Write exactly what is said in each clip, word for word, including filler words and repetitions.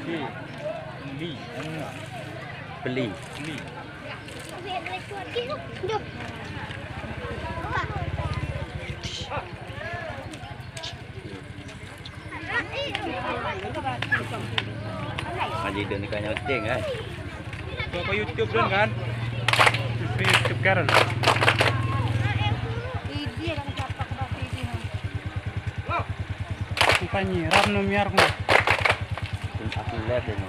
Beli. Beli. Beli. Haji Don ni kan nyuting kan? Buat ke YouTube Don kan? Di YouTube kan? Bukan nyiram no miar ku. Aku lihat ini.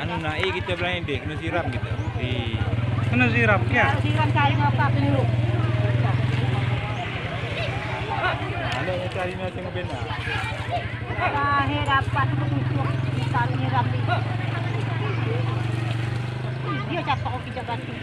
Anu na, eh, kita berani dek, kena siram kita. Eh. Kena siram, ya? Siram cari apa dulu? Ada yang cari nasi ngebena. Lahir dapat kutuk, kita siram ni. Dia cakap kita ganti.